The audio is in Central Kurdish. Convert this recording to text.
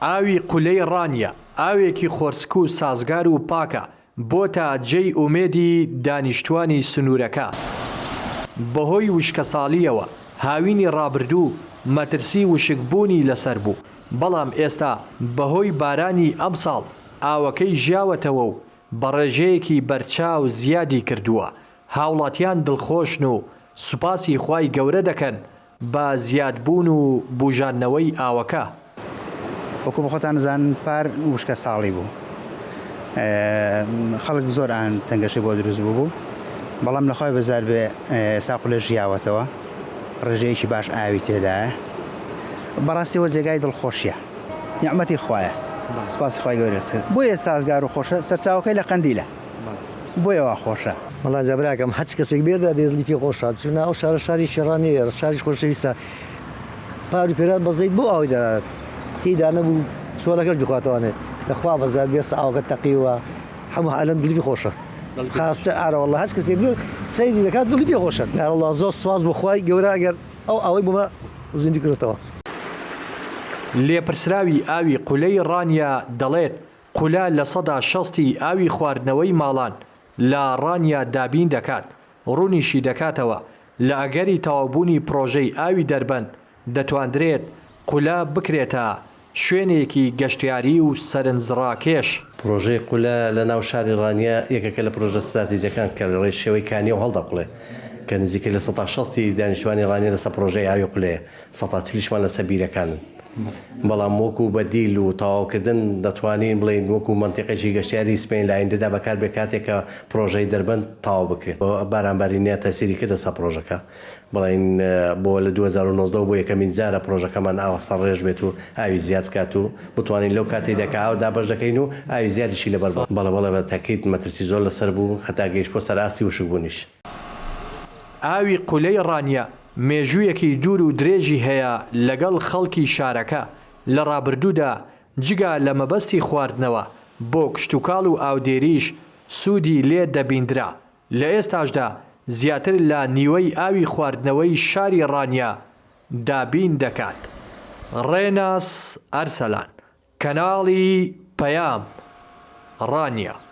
ئاوی قولەی ڕانیە ئاوێکی خۆرسک و سازگار و پاکە، بۆتە جێی ئومێدی دانیشتوانی سنوورەکە. بەهۆی وشکەساڵییەوە هاوینی ڕابردوو مەترسی وشکبوونی لەسەر بوو، بەڵام ئێستا بەهۆی بارانی ئەمساڵ ئاوەکەی ژیاوەتەوە و بەڕێژەیەکی بەرچاو زیادی کردووە، هاوڵاتیان دڵخۆشن و سوپاسی خوای گەورە دەکەن بە زیادبوون و بوژاندنەوەی ئاوەکە. وەکو بەخۆتان ئەزانن پار وشکە ساڵی بوو خەڵک زۆر ئان تەنگەشەی بۆ دروست بوو بەڵام لەخوای بەزار بێ ئێستا قولە ژیاوەتەوە ڕێژەیەکی باش ئاوی تێدایە بەڕاستیەوە جێگای دڵخۆشیە نیعمەتی خوایە سپاسی خوای گەورە بۆیە سازگار و خۆشە سەرچاوەکەی لە قەندیلە بۆیە وا خۆشە. وەڵا جا براکەم هەچ کەسێک بێت دەبێ دڵی پێ خۆشە چونە ئەو شارە شاری شێڕانەیە شاری خۆشەویستە پار و پێرار بەزەیت بۆ ئاوی دەدات تێیدا نەبوو چۆلەکەش بخواتەوانێ لەخوا بەزات بێ ئاوەکە تەقیوە هەموو عالەم دڵی پێ خۆشە خاستر ئارە وەڵا هەچ کەسێک بێ سەیری دەکات دڵی پێ خۆشە یاڕەڵا زۆر سوپاس بۆ خوای گەورە ئەگەر ئەو ئاوەی بۆمە زیندوو کردۆتەوە. لێپرسراوی ئاوی قولەی ڕانیە دەڵێت، قولە 60% ی ئاوی خواردنەوەی ماڵان لە ڕانیە دابین دەکات، ڕوونیشی دەکاتەوە، لە ئەگەری تەواوبوونی پڕۆژەی ئاوی دەربەند دەتواندرێت قولە بکرێتە شوێنێکی گەشتیاری و سەرنجڕاکێش. پڕۆژەی قولە لە ناو شاری ڕانیە یەکێکە لە پڕۆژە ستراتیجەکان کە لە ڕێی شێوەی کانیەوە هەڵدەقوڵێ کە نزیکەی 60% ی دانیشتوانی ڕانیە لەسەر پڕۆژەی ئاوی قولەیە. سەتا چلیشمان لەسەر بیرەکانن بەڵام وەکو بەدیل و تەواوکردن دەتوانین بڵێین وەکو مەنتیقێکی گەشتیاری سپەین لە ئایندەدا بەکاربێت کاتێک کە پڕۆژەی دەربەند تەواو بکرێت. بارانبارینە تەسیری کردە سەر پڕۆژەکە بڵێین بۆ لە 2019 بۆ یەکەمین جارە پڕۆژەکەمان ئاوا سەرڕێژ بێت و ئاوی زیاد بکات و بتوانین لەو کاتەیدا کە ئاو دابەش دەکەین و ئاوی زیادیشی لەبەر بەڵێ بەڵێ بە تەکید مەترسی زۆر لەسەر بوو هەتا گەیشت بۆ سەر ئاستی وشکبوونیش. ئاوی قولەی ڕانیە مێژوویەکی دوور و درێژی هەیە لەگەڵ خەڵکی شارەکە، لە ڕابردوودا جگە لە مەبەستی خواردنەوە، بۆ کشتوکاڵ و ئاودێریش سوودی لێ دەبیندرا، لە ئێستاشدا زیاتر لە نیوەی ئاوی خواردنەوەی شاری ڕانیە دابین دەکات. ڕێناس ئەرسەلان، کەناڵی پەیام، ڕانیە.